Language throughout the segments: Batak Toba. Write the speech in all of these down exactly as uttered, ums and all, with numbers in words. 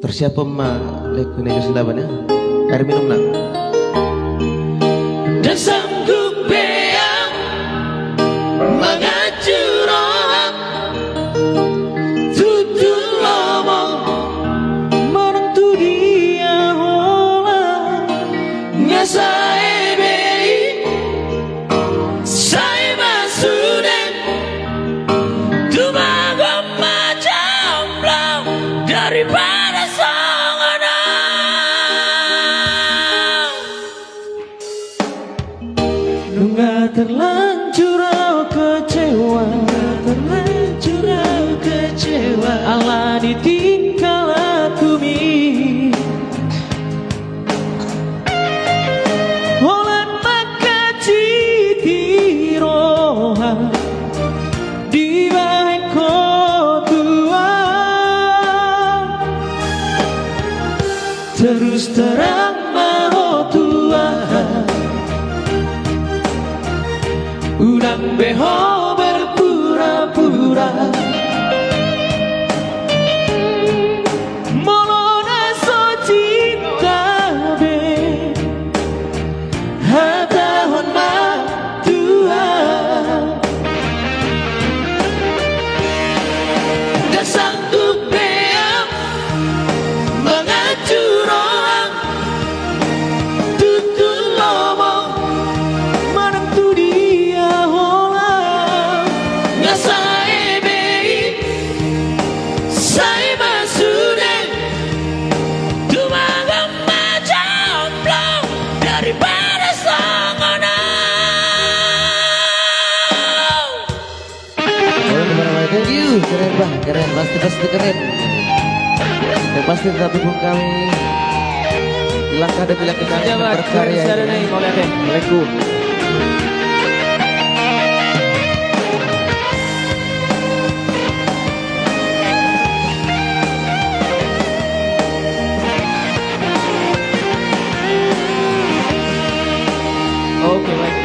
Torsiapon ma, lehon na i, gas laban ya. Air minum nang. Ndang sanggup be au manganju roham, tutu lomo manang tu dia holan. Nga sae be i, sai ma sude, tumanggung ma jomblo daripada songon on. Nunga terlanjur au kecewa, nunga terlanjur au kecewa ala ni tingkah lakumi. Holan mangkatai roha dibahen ho tua. Terus terang ma ho tua, unang be ho berpura-pura. Molo na so cinta be, hatahon ma tu au. Ndang sanggup be au manganju roham, tutu lomo manang tu dia holan. Nga sae be i, sai ma sude, tumanggung ma jomblo daripada songon on. Thank you, keren bang, keren, pasti pasti keren. Yang pasti tetap dukung kami di langkah demi langkah kami berkarya. Assalamualaikum. Oke, baik.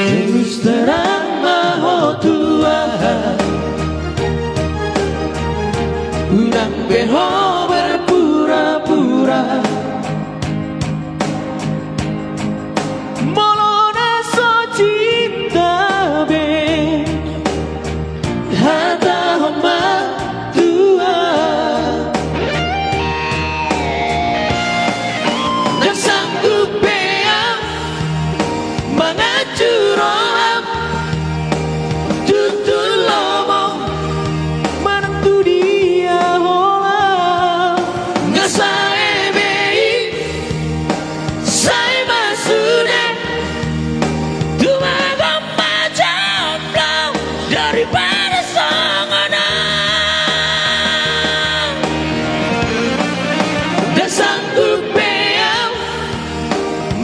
Terus terang ma ho tua, unang be ho berpura-pura. Molo na so cinta be, hatahon ma tu au. Ndang sanggup be au manganju roham, tutu lomo manang tu dia holan. Nga sae be i, sai ma sude, tumanggung ma jomblo daripada songon on. Ndang sanggup be au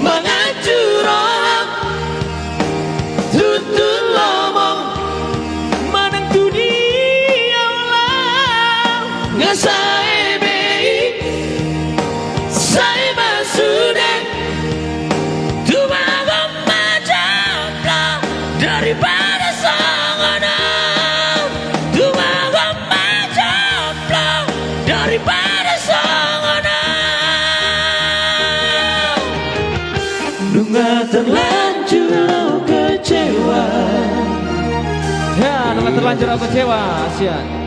manganju roham, tutu lomo manang tu dia holan. Nga sae be i, sai ma sude, tumanggung ma jomblo daripada songon on. Tumanggung ma jomblo daripada songon on. Nunga terlanjur au kecewa. Ya, nunga terlanjur au kecewa, sian.